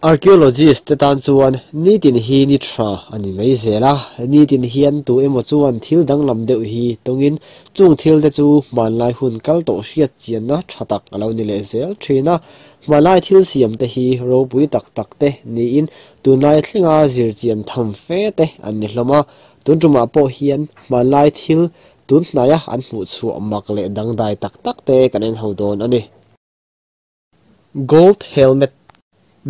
Archaeologist te tan chuan nitin hi ni tha a ni mai zel a, nitin hian tu emaw chuan thil danglam deuh hi tawngin chung thil te chu hmanlai hun kal tawh hriat chianna tha tak a lo ni leh zel thin a. Hmanlai thil siam te hi ropui tak tak te niin tunlai thlenga zir chian tham fe te an ni hlawm a, tun tumah pawh hian hmanlai thil tun hnaia an hmuh chhuah mak leh dangdai tak tak te kan en ho dawn a ni. Gold helmet,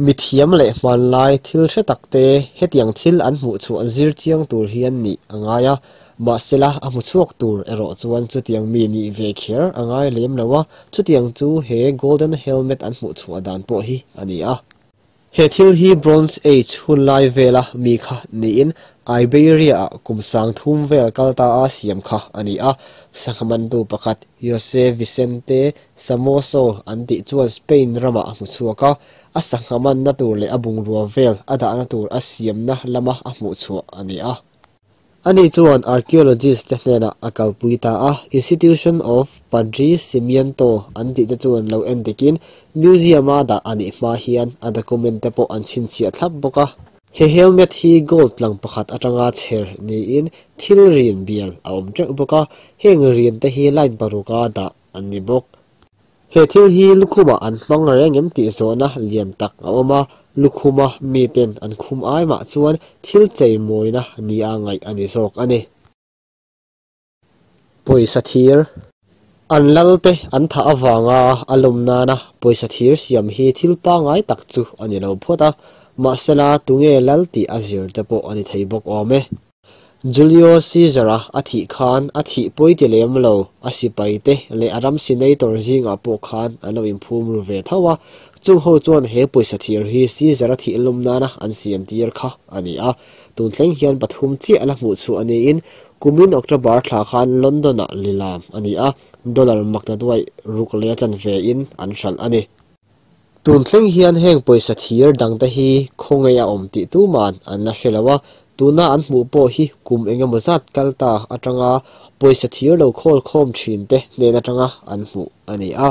Mithiam leh hmanlai thil hre tak te hetiang thil an hmuh chhuah zir chiang tur hian nih a ngai a, mahsela a hmu chhuak tur erawh chuan chutiang mi nih ve kher a ngai lem lo a, chutiang chu he golden helmet an hmuh chhuah dan pawh hi a ni a. He thil hi Bronze Age hun lai vela mi kha niin Iberia-ah kum 3000 vel kal ta a siam kha a ni a. Sangha mantu pakhat Jose Vicente Samoso an tih chuan Spain ramah a hmu chhuak a, a sangha manna tur leh a bungrua vel a dahna tur a siamna lama a hmuh chhuah a ni a. Ani chuan archaeologist te hnenah a kalpui ta a, Institution of Padre Cimiento an tih te chuan lo en dikin museum-a dah a nih hma hian a document te pawh an chhinchhiah thlap bawk a. He helmet hi gold tlang pakhat atanga chher niin thil rin bial a awm teuh bawk a, heng rin te hi line paruka dah an ni bawk. He thil hi lukhumah an hmang reng em tih zawhna lian tak a awm a, lukhuma miten an khum ai mah chuan thil chei mawina nia ngaih a ni zawk a ni. Pawisa thir. An lal te an thah avanga a lawm nana pawisa thir siam hi thil pangai tak chu a ni lo phawt a, mahsela tunge lal tih a zir te pawh a ni thei bawk awm e. Julio Caesar-a a thih khan a thih pawi ti lem lo, a sipai te leh a ram senator zingah pawh khan an lo inphum ru ve tho a, chung ho chuan he pawisa thir hi Caesar-a thih lawm nana an siam tir kha a ni a. Tun thleng hian pathum chiah la hmuh chhuah a niin kumin October thla khan London-ah lilam a ni a, dollar makna duai ruk leh a chanve in an hralh a ni. Tun thleng hian heng pawisa thir dangte hi khawngaih a awm tih tuman an la hre lo a, tuna an hmuh pawh hi kum eng emaw zat kal ta atanga pawisa thir lo khawl khawm thin te hnen atanga an hmuh a ni a.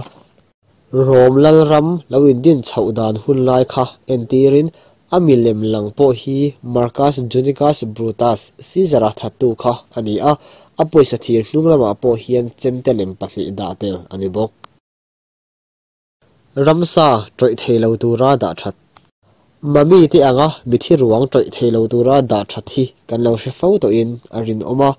Rom Lalram lo indin chhoh dan hun lai kha entirin a milem lang pawh hi Marcus Junicus Brutus, Caesar-a thattu kha a ni a, a pawisa thir hnung lamah pawh hian chemte lem pahnih dah tel a ni bawk. Ramsa tawih thei lo tura dah that. Mummy te anga mithi ruang tawih thei lo tura dah that hi kan lo hre fo tawhin a rinawm a,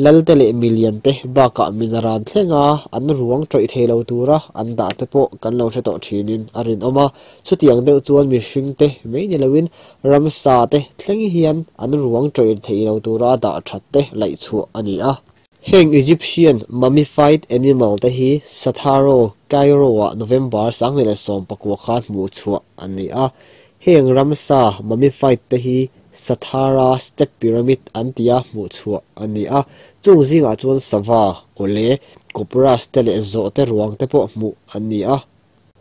Lalte leh milian te bakah minaran thlenga an ruang tawih thei lo tura an dah te pawh kan lo hre tawh thinin a rinawm a, chutiang deuh chuan mihring te mai ni loin ramsa te thleng hian an ruang tawih thei lo tura dah that te laih chhuah a ni a. Heng Egyptian mummified animal te hi Satharo, Cairo-ah November 2019 khan hmuh chhuah an ni a. Heng ramsa mummified te hi Sathara Step Pyramid an tia hmuh chhuah an ni a. Chung zingah chuan sava, awle, cobras te leh zawhte ruang te pawh hmuh an ni a.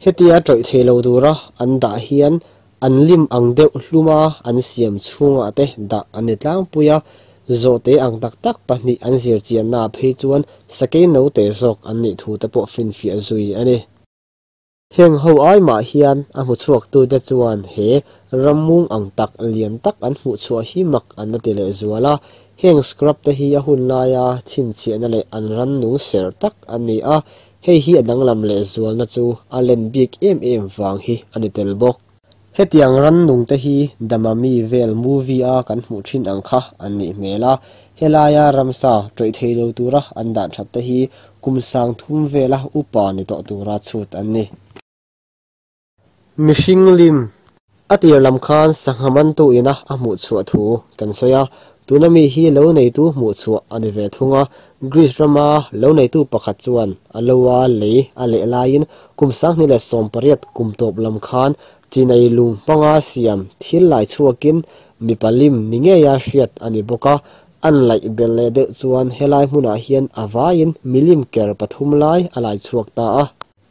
Hetia tawih thei lo tura an dah hian an lim ang deuh hluma an siam chhungah te dah an ni tlangpui a, zawhte ang tak tak pahnih an zir chiannaah phei chuan sakei note zawk an nih thu te pawh finfiah zui a ni. Heng ho ai mah hian a hmu chhuaktute chuan he rammung ang tak lian tak an hmuh chhuah hi mak an la ti leh zual a, heng scrub te hi a hun laia chhinchhiahna leh an rannung serh tak an ni a, Hei hi a danglam leh zualna chu a len bik em em vang hi a ni tel bawk. Hetiang rannung te hi The Mummy vel movie a kan hmuh thin ang kha an nih hmel a, helaia ramsa tawih thei lo tura an dan that te hi kum 3000 vela upa ni tawh tura chhut an ni. Mihring lim. A tir lam khan sangha mantu ina a hmuh chhuah thu kan sawi a, tuna mi hi lo neitu hmuh chhuah a ni ve thung a. Greece rama lo neitu pakhat chuan a loa lei a leh laiin kum 2018 kum tawp lam khan chinai lung hmanga siam thil lai chhuakin mipa lim ni ngeia hriat a ni bawk a. An laih bel leh deuh chuan helai hmunah hian a vaiin milim ker pathum lai a lai chhuak ta a.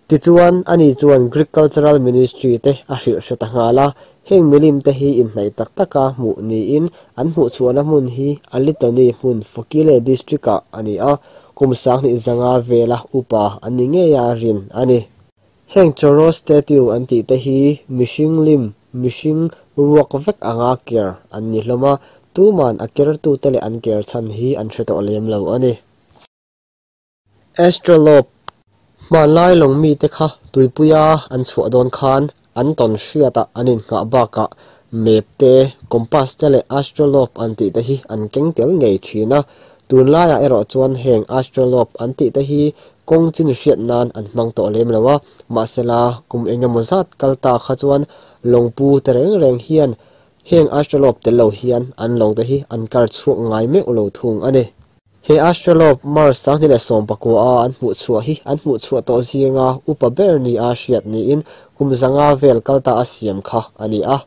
Tichuan, ani chuan Greek Cultural Ministry te a hrilh hre ta nghal a, heng milim te hi inhnaih tak taka hmuh niin an hmuh chhuahna hmun hi Alitoni hmun Fokile District-ah a ni a, kum 2500 vela upa an ni ngeia rin a ni. Heng Choro statue an tih te hi mihring lim mihring ruak vek anga ker an ni hlawm a, tuman a kertute leh an ker chhan hi an hre tawh lem lo a ni. Astrolope, Hmanlai lawng mite kha tuipuia an chhuah dawn khan an tawn hriatah an innghah bakah map te, compass te leh astrolope an tih te hi an keng tel ngei thin a. Tunlaiah erawh chuan heng astrolope an tih te hi kawng chin hriat nan an hmang tawh lem lo a, mahsela kum engemaw zat kal ta kha chuan lawngpu te reng reng hian heng astrolope tel lo hian an lawng te hi an kar chhuak ngai meuh lo thung a ni. He Astralope Mars 2019 a an hmuh chhuah hi an hmuh chhuah tawh zinga upa ber ni a hriat niin kum zanga vel kal ta a siam kha a ni a.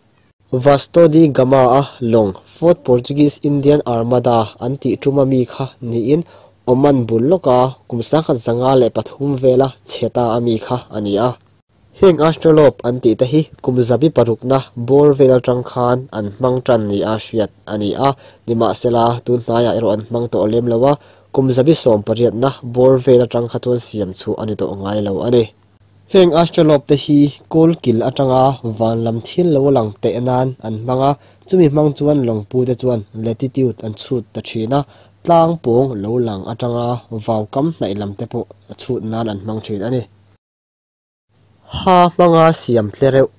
Vasco da Gama a lawng Fourth Portuguese Indian Armada an tih tuma mi kha niin Oman bul lawka kum 1903 vela chhe ta a mi kha a ni a. Heng Astralope an tih te hi kum zabi parukna bawr vel atang khan an hmang tan ni a hriat a ni a, nimahsela tun hnaiah erawh an hmang tawh lem lo a, kum zabi 18na bawr vel atang kha chuan siam chu a ni tawh ngai lo a ni. Heng Astralope te hi kawl kil atanga van lam thil lo lang teh nan an hmang a, chumi hmang chuan lawngpu te chuan latitude an chhut ta thin a, tlang pawng lo lang atanga vau kam hnaih lam te pawh a chhut nan an hmang thin a ni. Ha hmanga siam tlereuh.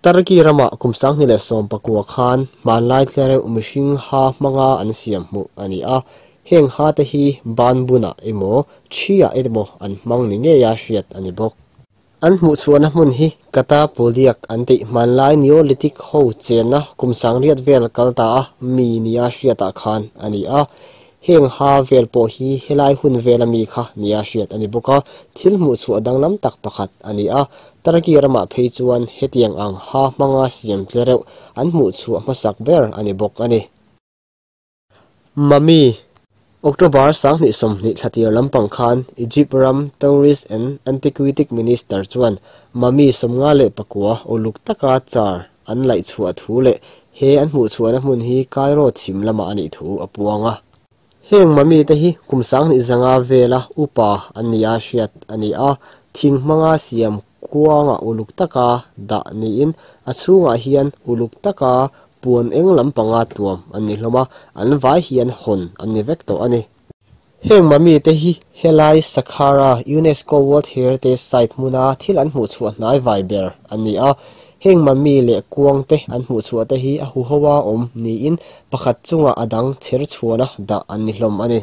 Turkey ramah kum 2019 khan hmanlai tlereuh mihring ha hmanga an siam hmuh a ni a, heng ha te hi ban bunah emaw thiah emaw an hmang ni ngeia hriat a ni bawk. An hmuh chhuahna hmun hi Katapoliak an tih hmanlai Neolithic ho chenna kum 8000 vel kal ta a mi nia hriatah khan a ni a. Heng ha vel pawh hi helai hun vela mi kha nia hriat a ni bawk a, thil hmuh chhuah danglam tak pakhat a ni a. Turkey ramah phei chuan hetiang ang ha hmanga siam tlereuh an hmuh chhuah hmasak ber a ni bawk a ni. Mummy, October 2020 thlatir lampang khan Egypt ram Tourist and Antiquity Minister chuan Mummy 59 uluk taka char an laih chhuah thu leh he an hmuh chhuahna hmun hi Cairo chhim lamah a nih thu a puang a. Heng mummy te hi kum 2500 vela upa an ni a hriat a ni a, thing hmanga siam kuanga uluk taka dah niin a chhungah hian uluk taka puan eng lampanga tuam an ni hlawm a, an vai hian hawn an ni vek tawh a ni. Heng mummy te hi helai Saqqara UNESCO World Heritage Site hmuna thil an hmuh chhuah hnai vai ber an ni a, heng mummy leh kuang te an hmuh chhuah te hi a huhoa awm niin pakhat chungah a dang chher chhuana dah an ni hlawm a ni.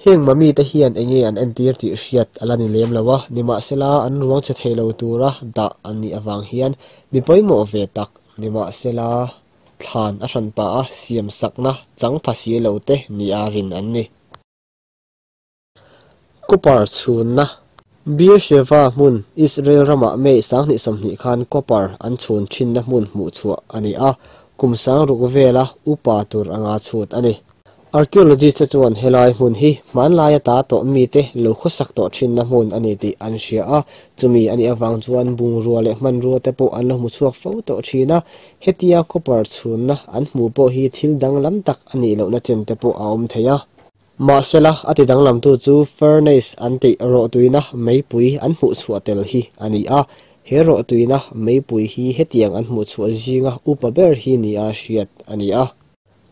Heng mummy te hian enge an entir tih hriat a la ni lem lo a, nimahsela an ruang che thei lo tura dah an nih awang hian mi pawimawh ve tak nimahsela thlan a hran pa a siam sakna chang phasi lo te ni a rin an ni. Copper chhunna Beersheva hmun Israel ramah May 2020 khan copper an chhun thinna hmun hmuh chhuah a ni a, kum 6000 vela upa tur anga chhut a ni. Archaeologist te chuan helai hmun hi hmanlai ata tawh mi te lo khawsak tawh thinna hmun a ni tih an hria a, chumi a nih awang chuan bungrua leh hmanrua te pawh an lo hmu chhuak fo tawh thin a, hetia copper chhunna an hmu pawh hi thil danglam tak a nih lohna chen te pawh a awm thei a. Mahsela a ti danglamtu chu furnace an tih rawhtuina meipui an hmuh chhuah tel hi a ni a, he rawhtuina meipui hi hetiang an hmuh chhuah zinga upa ber hi ni a hriat a ni a.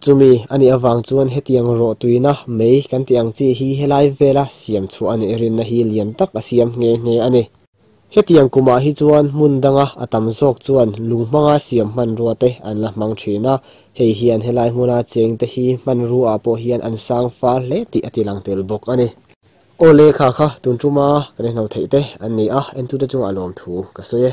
Chumi a nih awang chuan hetiang rawhtuina mei kan tih ang chi hi helai vela siam chhuah a nih rinna hi lian tak a siam nghe nghe a ni. Hetiang kumah hi chuan hmun danga a tam zawk chuan lung hmanga siam hmanrua te an la hmang thin a, hei hian helai hmuna cheng te hi hmanrua ah pawh hian an sang fal hle tih a ti lang tel bawk a ni. Aw le kha kha tun tuma kan inhno theih te an ni a, entute chungah lawm thu ka sawi e.